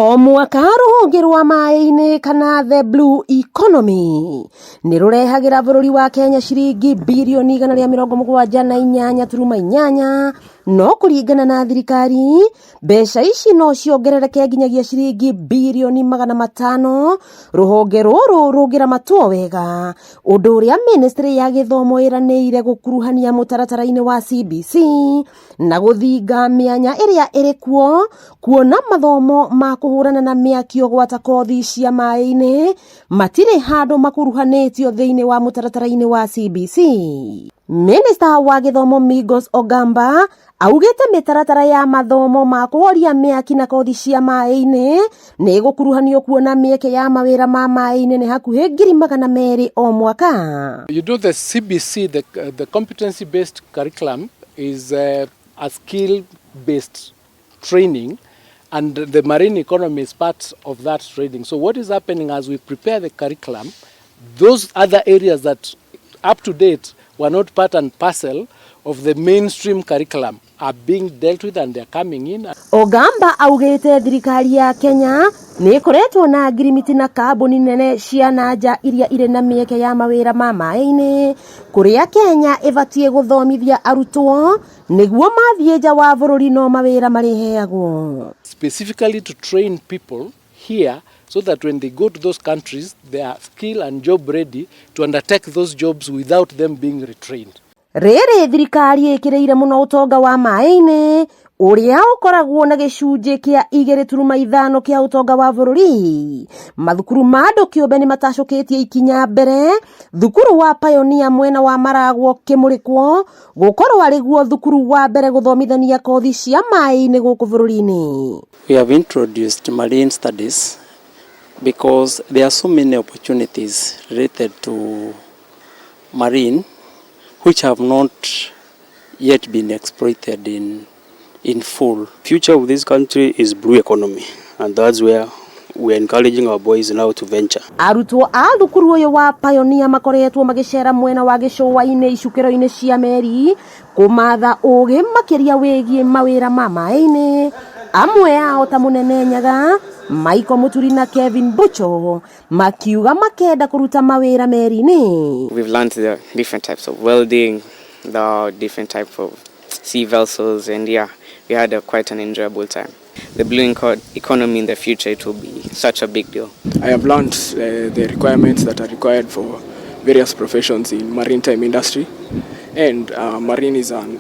O mwaka rũhonge rwa maĩ-inĩ kana the blue economy nĩ rũrehagĩra bũrũri wa Kenya ciringi birioni 178.8, no kũringana na thirikari mbeca ici no ciongerereke nginyagia ciringi birioni 500 rũhonge rũrũ rũngĩramatwo wega, ũndũ ũrĩa ministry ya gĩthomo ĩranĩire gũkuruhania mũtaratara-inĩ wa CBC na gũthinga mĩanya ĩrĩa ĩrĩ kuo, kuona mathomo ma kũhũrana na mĩakio gwata kothi cia maĩ-inĩ matirĩ handũ makuruhanĩtio thĩinĩ wa mũtaratara-inĩ wa CBC. Minista wa gĩthomo Migos Ogamba augĩte mĩtaratara ya mathomo ma kũhoria mĩaki na kothi cia maĩ-inĩ nĩ ĩgũkuruhanio, kuona mĩeke ya mawĩra ma maĩ-inĩ nĩ hakuhĩ 200,000 o mwaka. You know, the CBC, the competency based curriculum, is a skill based training, and the marine economy is part of that training. So, what is happening as we prepare the curriculum, those other areas that up to date were not part and parcel of the mainstream curriculum are being dealt with and they're coming in. Ogamba augĩte thirikari ya Kenya nĩ ĩkoretwo na ngirimiti na kambuni nene cia nanja iria irĩ na mĩeke ya mawĩra ma maĩ-inĩ, kũrĩa Kenya ĩbatiĩ gũthomithia arutwo nĩguo mathiĩ nja wa bũrũri no mawĩra marĩheagwo. Specifically to train people here so that when they go to those countries, they are skill and job ready to undertake those jobs without them being retrained. Rĩrĩ thirikari ĩkĩrĩire mũno ũtonga wa maĩ-inĩ ũrĩa ũkoragwo na gĩcunjĩ kĩa 2.5 kĩa ũtonga wa bũrũri. Mathukuru ma andũ kĩũmbe nĩ matacũkĩtie ikinya mbere, thukuru wa Pioneer mwena wa Maragwo kĩmũrĩkwo gũkorwo arĩ guo thukuru wa mbere gũthomithania kothi cia maĩ-inĩ gũkũ bũrũri-inĩ. We have introduced marine studies because there are so many opportunities related to marine which have not yet been exploited in full. Future of this country is blue economy, and that's where we are encouraging our boys now to venture. Arutwo a thukuru ũyũ wa Pioneer makoretwo magĩcera mwena wa gĩcũa-inĩ icukĩro-inĩ cia meri kũmatha ũgĩ makĩria wĩgiĩ mawĩra ma maĩ-inĩ. Amwe ao ta Mũnene Nyaga, Michael Muturi na Kevin Bucho makiuga makenda kũruta mawĩra meri-inĩ. We've learned the different types of welding, the different type of sea vessels, and yeah, we had quite an enjoyable time. The blue economy in the future, it will be such a big deal. I have learned the requirements that are required for various professions in maritime industry, and marine is an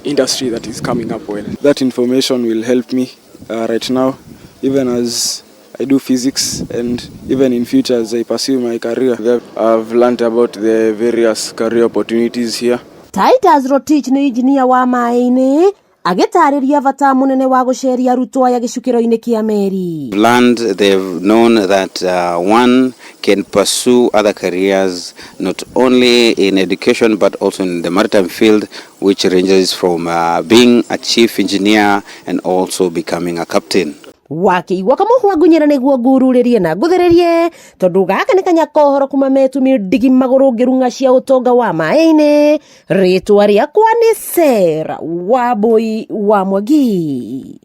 industry that is coming up well. That information will help me right now, even as I do physics and even in future as I pursue my career. I've learned about the various career opportunities here. Titus Rotich nĩ injinia wa maĩ-inĩ agĩtarĩria bata mũnene wa gũceria arutwo aya gĩcukĩro-inĩ kĩa meri. Learned, they've known that one can pursue other careers not only in education but also in the maritime field, which ranges from being a chief engineer and also becoming a captain. Wakĩigua kamũhwa ngunyĩra nĩguo ngururĩrie na ngũthĩrĩrie, tondũ gaka nĩ kanya kohoro kuma metumi ndigi magũrũ ngĩrung'a cia ũtonga wa maĩ-inĩ. Rĩtwa rĩakwa nĩ Sera Wambui wa Mwangi.